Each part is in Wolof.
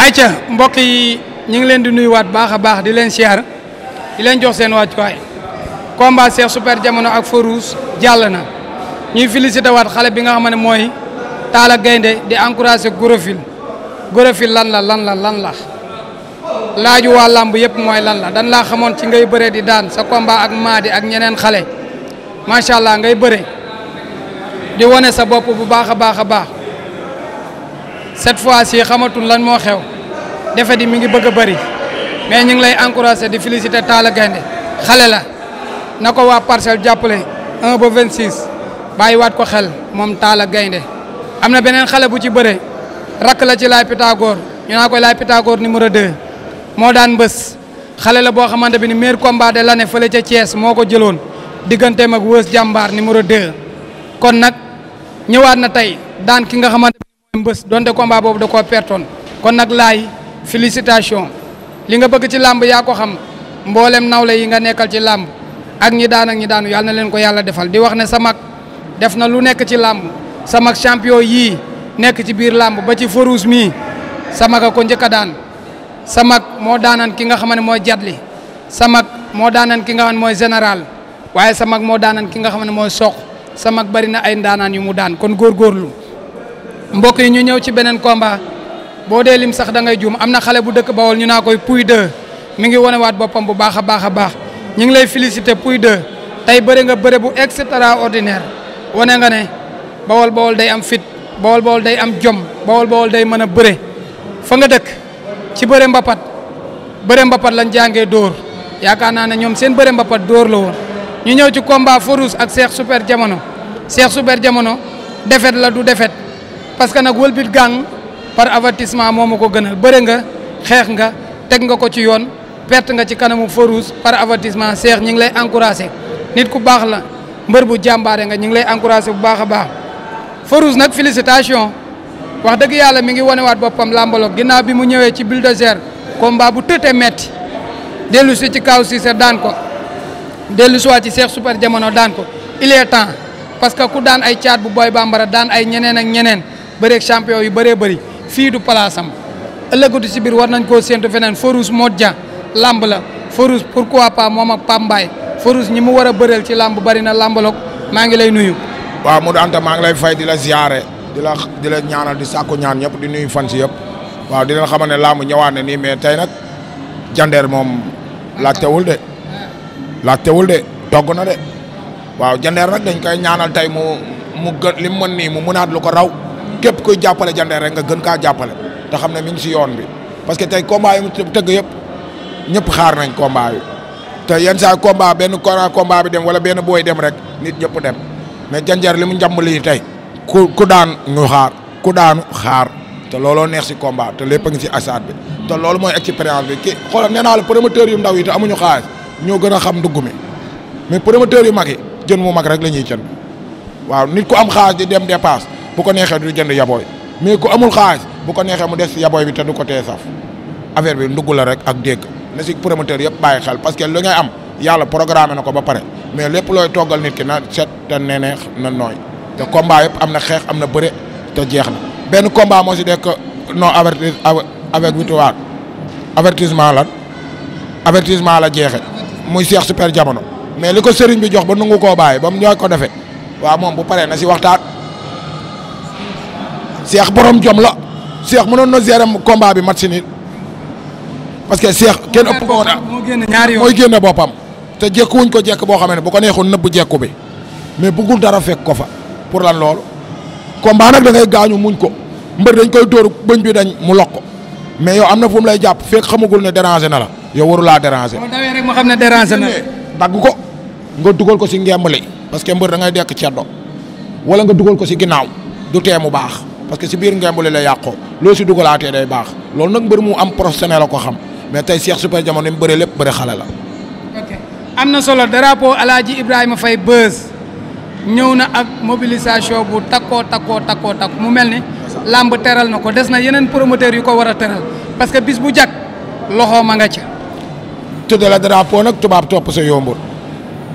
ayca mbokk yi ñu ngi leen di nuyuwaat baax a baax di leen siyaar di leen jox seen wàccuwaay combat Cheikh Super Diamono ak Farouz jàll na ñuy félicité waat xale bi nga xam ne mooy Talla Gaindé di encouragé Gorofil lan la laaju waa làmb yëpp mooy lan la dan laa xamoon ci ngay bëre di daan sa combat ak Madi ak ñeneen xale macha allah ngay bëre di wane sa bopp bu baax a baax cette fois-ci xamatul lan moo xew defe di mi ngi bëgg a bëri mais ñu ngi lay encouragé di féliciter Talla Gaindé xale la na ko waa Parcelles jàppale 1 ba 26 bàyyiwaat ko xel moom Talla Gaindé am na beneen xale bu ci bëre rakk la ci Laye Pythagore ñu naa koy Laye Pythagore numéro 2 moo daan mbës xale la boo xamante bi ni meilleur combat de l'année fële ca Thiès moo ko jëloon digganteem ak Wës Jàmbaar numéro 2 kon nag ñëwaat na tey daan ki nga xamante bi mbës donte combat boobu da koo pertoon kon nag Laye félicitation li nga bëgg ci làmb yaa ko xam mboolem nawle yi nga nekkal ci làmb ak ñi daan yàlla na leen ko yàlla defal di wax ne sa mag def na lu nekk ci làmb sa mag champion yii nekk ci biir làmb ba ci Farouz mii sa mag a ko njëkk a daan sa mag moo daanan ki nga xam ne mooy jatli sa mag moo daanan ki nga xam ne mooy général waaye sa mag moo daanan ki nga xam ne mooy soq sa mag bari na ay ndaanaan yu mu daan kon góorgóorlu mbokk yi ñu ñëw ci beneen combat boo dee lim sax da ngay juum am na xale bu dëkk Bawol ñu naa koy Pouye 2 mi ngi wanewaat boppam bu baax a baax ñu ngi lay féliciter Pouye 2 tey bëre nga bëre bu extraordinaire wane nga ne Bawol day am fit Bawol day am jom Bawol day mën a bëre fa nga dëkk ci bëre mbapat lañ jàngee dóor yaakaar naa ne ñoom seen bëre mbapat dóor la woon ñu ñëw ci combat Farouz ak Cheikh Super Diamono défaite la du défaite parce que nag wëlbit gang par avertissement moo ma ko gënal bëre nga xeex nga teg nga ko ci yoon perte nga ci kanamu Farouz par avertissement Cheikh ñi ngi lay encouragé nit ku baax la mbër bu jàmbaare nga ñi ngi lay encouragé bu baax a baax Farouz nag félicitation wax dëgg yàlla mi ngi wanewaat boppam làmbaloog ginnaaw bi mu ñëwee ci Bulldozer combat bu tëte metti dellu si ci kaw Cissé daan ko dellu si waat ci Cheikh Super Diamono daan ko il est temps parce que ku daan ay caat bu Boy Bambara daan ay ñeneen ak ñeneen bëreeg champion yu bëree bëri fii du place am ëllëgatu si biir war nañ koo séntu feneen Farouz Modja lamb la Farouz pourquoi pas moom ak Pape Mbaye Farouz ñi mu war a bëreel ci lamb bari na lambaloog maa ngi lay nuyu. waaw Modou Anta maa ngi lay fay di la ziare di la ñaanal di sàkku ñaan ñëpp di nuyu fan si yëpp waaw di leen xamal ne lamb ñëwaat na nii mais tey nag jandeer moom laajtewul de togg na de waaw jandeer nag dañ koy ñaanal tey mu gën li mu mën nii mu mënaat lu ko raw képp kuy jàppale jandeer rek nga gën kaa jàppale te xam ne mi ngi si yoon bi parce que tey combat yi mu tëgg yëpp ñëpp xaar nañ combat yi te yenn saa combat benn combat bi dem wala benn booy dem rek nit ñëpp dem mais jandeer li mu njàmb lii tey ku daan ñu xaar ku daanu xaar te looloo neex si combat te lépp a ngi si asaat bi te loolu mooy expérience bi kii xoolal nee naa la promoteur yu ndaw yi te amuñu xaalis ñoo gën a xam ndugg mi mais promoteur yu mag yi jën mu mag rek la ñuy jënd waaw nit ku am xaalis di dem dépasse bu ko neexee du jënd yabooy mais ku amul xaalis bu ko neexee mu des si yabooy bi te du ko tee saf affaire bi ndugg la rek ak dégg na si promoteur yëpp bàyyi xel parce que li ngay am yàlla programmé na ko ba pare mais lépp looy toggal nit ki na set te neneex na nooy te combat yëpp am na xeex am na bëre te jeex na benn combat moo si dekk non avec victoire avertissement la jeexe muy Cheikh Super Diamono mais li ko sëriñ bi jox ba nangu koo bàyyi ba mu ñoo ko defee waaw moom bu paree na si waxtaan Cheikh borom jom la Cheikh mënoon na gérer combat bi mat si nit parce que Cheikh kenn ëpp ko mooy génne boppam te jekkuwuñ ko jekk boo xam ne bu ko neexoon nëbb jekku bi mais bëggul dara fekk ko fa pour lan loolu combat nag da ngay gaañu muñ ko mbër dañ koy dóor bëñ bi dañ mu lokk ko mais yow am na fu mu lay jàpp fekk xamagul ne déranger na la yow waru laa déranger. boo dawee rek moo xam ne déranger na dagg ko nga dugal ko si ngembali parce que mbër da ngay dekk ceddo wala nga dugal ko si ginnaaw du tee mu baax parce que si biir ngembali la yàqoo loo si dugalaatee day baax loolu nag mbër mu am professionnel la ko xam mais tey Cheikh Super Diamono ni mu bëree lépp bëri xale la. ok am na solo drapeau Alaaji Ibrahima Faye Beuz ñëw na ak mobilisation bu takkoo mu mel ni làmb teral na ko des na yeneen promoteur yu ko war a teral parce que bis bu jag loxo ma nga ca. tudde la drapeau nag tubaab topp sa yombul.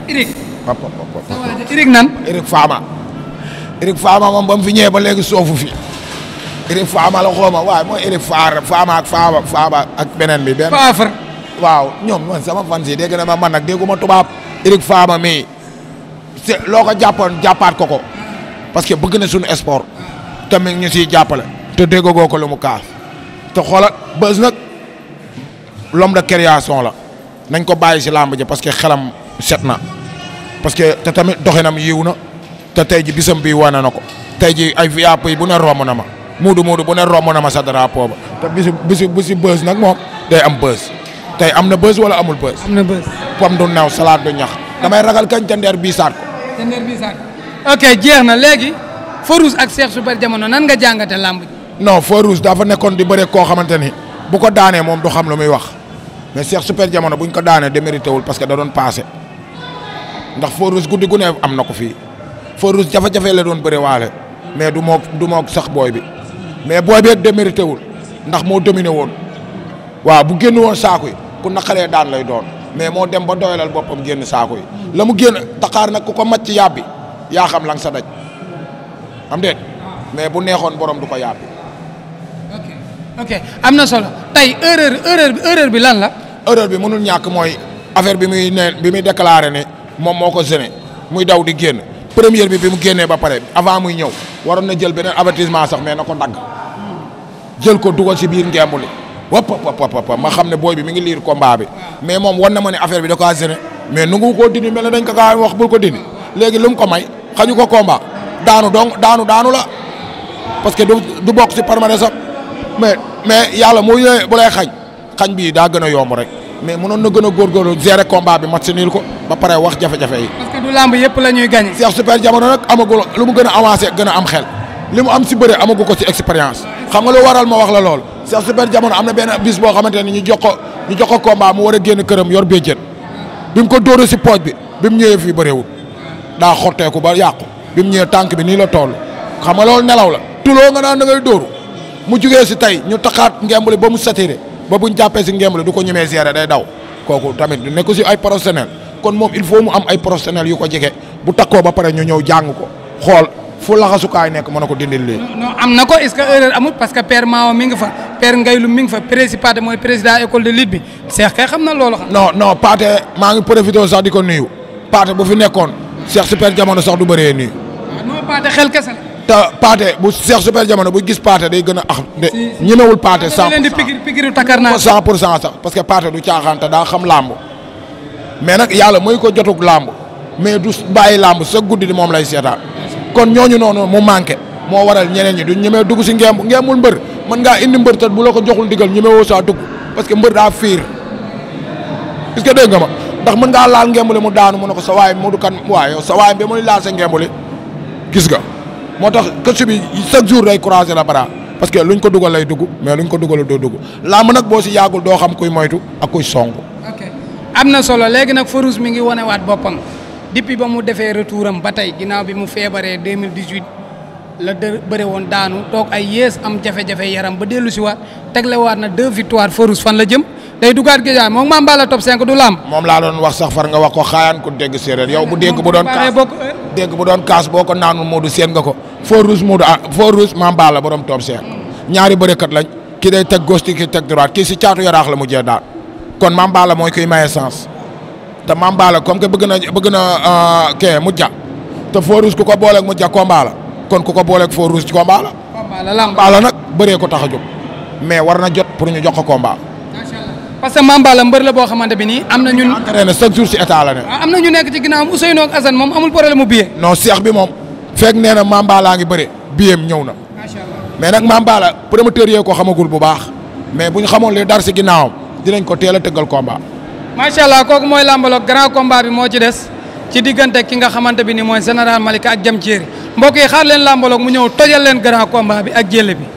Irik nan. Irik Fama moom ba mu fi ñëwee ba léegi soofu fi Eric Fama la xooma waaye mooy Eric Fama ak beneen bi benn Faafar waaw ñoom man sama fan si dégg na ma man nag dégguma tubaab Eric Fama mii loo ko jàppoon jàppaat ko parce que bëgg na suñu sport tamit ñu siy jàppale te déggagoo ko lu mu kaas te xoola bës nag l'homme de création la nañ ko bàyyi si làmb ji parce que xelam set na parce que te tamit doxinam yiw na te tey ji bisam bi wane na ko tey ji ay VIP yi bu ne romb na ma muudu bu ne romb na ma sa drapeau ba te bisi bës nag moom day am bës tey am na bës wala amul bës. am na bës. pom du neew salade du ñax damay ragal kañ jandeer bii saat ko. jandeer bii saat ko. ok jeex na léegi Farouz ak Cheikh Super Diamono nan nga jàngate làmb ji. non Farouz dafa nekkoon di bëre koo xamante ni bu ko daanee moom du xam lu muy wax mais Cheikh Super Diamono buñ ko daanee démérité wul parce que da doon passé ndax Farouz guddi gu ne am na ko fii Farouz jafe-jafe la doon bëre waale mais du moog sax booy bi mais booy bi démérité wul ndax moo dominé woon waaw bu génn woon saako yi ku naqaree daan lay doon mais moo dem ba doyalal boppam génn saako yi la mu génn Dakar nag ku ko macc yàbbi yaa xam la nga sa daj am déet mais bu neexoon borom du ko yàbbi. ok am na solo tey erreur bi lan la. erreur bi mënul ñàkk mooy affaire bi muy déclaré ne moom moo ko gêné muy daw di génn première bi mu génnee ba pare avant muy ñëw waroon na jël beneen avertissement sax mais na ko dagg jël ko dugal si biir ngemb li wop ma xam ne booy bi mi ngi liir combat bi mais moom wan na ma ne affaire bi da kaa gêné mais nu ngu koo dindi mel ne dañ ko kaa wax bul ko dindi léegi lu mu ko may xañu ko combat daanu la parce que du bokk si palmarès sax mais yàlla mooy bu lay xañ bii daa gën a yomb rek mais mënoon na gën a góorgóorlu gérer combat bi match nul ko ba pare wax jafe-jafe yi. parce que du lamb yëpp la ñuy gagné. Cheikh Super Diamono nag amagul lu mu gën a avancé gën a am xel li mu am si bëre amagu ko si expérience xam nga lu waral ma wax la lool Cheikh Super Diamono am na benn bis boo xamante ne ñu jox ko combat mu war a génn këram yor béjjén bi mu ko dóoree si pooj bi mu ñëwee fii bëreewul daa xotteeku ba yàqu bi mu ñëwee tànk bi nii la toll xam nga loolu nelaw la tuloo nga naan da ngay dóoru mu jugee si tey ñu taxaat ngembali ba mu saturé ba buñ jàppee si ngembali du ko ñemee gérer day daw kooku tamit du nekk si ay professionnel kon moom il faut mu am ay professionnel yu ko jege bu takkoo ba pare ñu ñëw jàng ko xool fu laxasukaay nekk mën na ko dindil lii. non am na ko est-ce que erreur amul parce que père Mao mi ngi fa père Ngaylu mi ngi fa Pathé mooy président école de lutte bi Cheikh kay xam na loolu. non Pathé maa ngi profité sax di ko nuyu Pathé bu fi nekkoon Cheikh Super Diamono sax du bëree nii. non Pathé xel kese la. te Pathé bu Cheikh Super Diamono bu gis Pathé day gën a de ñemewul Pathé 100% leen di pikiru takar naa 100% sax parce que Pathé du caaxaan te daa xam làmb mais nag yàlla mooy ko jotug làmb mais du bàyyi làmb sa guddi di moom lay seetaan kon ñooñu noonu mu manqué moo waral ñeneen ñi du ñemee dugg si ngembul mbër mën ngaa indi mbër te bu la ko joxul ndigal ñemewoo saa dugg parce que mbër daa fiir est-ce que dégg nga ma ndax mën ngaa laal ngembuli mu daanu mu ne ko sa waay Modou kan waaye yow sa waay bi muy laal sa ngembuli gis nga moo tax coach bi chaque jour day croiser la bara parce que luñ ko dugal lay dugg mais luñ ko dugal doo dugg làmb nag boo si yàggul doo xam kuy moytu ak kuy song. ok am na solo léegi nag Farouz mi ngi wanewaat boppam depuis ba mu defee retour am ba tey ginnaaw bi mu feebaree 2018 la bëre woon daanu toog ay yées am jafe-jafe yaram ba dellu si waat teglewaat na 2 victoires Farouz fan la jëm day dugaat géej moom Mame Balla top 5 du làmb. moom laa doon wax sax far nga wax ko xaayaan ku dégg séeréer yow bu dégg bu doon kaas boo ko naanul Modou seen nga ko Farouz Mame Balla borom top 5 ñaari bërekat lañ kii day teg gauche kii teg droite kii si caatu yaraax la mujjee daal kon Mame Balla mooy kuy maye sens te Mame Balla comme que bëgg na kee mujja te Farouz ku ko booleeg mujja combat la kon ku ko booleeg Farouz ci combat la. Mame Balla nag bëree ko tax a jóg mais war na jot pour ñu jox ko combat. parce que Mame Balla mbër la boo xamante bi nii am na ñun. entraîné chaque jour si état la ne. am na ñu nekk ci ginnaawam Ousseynou ak Assane moom amul problème mu billet. non Cheikh bi moom fekk nee na Mame Balla ngi bëre billet ñëw na. macha allah mais nag Mame Balla promoteur yee ko xamagul bu baax mais bu ñu xamoon li dar si ginnaawam dinañ ko teel a tëggal combat. macha allah kooku mooy làmbaloog grand combat bi moo ci des ci diggante ki nga xamante bi ni mooy général Malika ak Jam Thierry mbokk yi xaar leen làmbaloog mu ñëw tojal leen grand combat bi ak jëlle bi.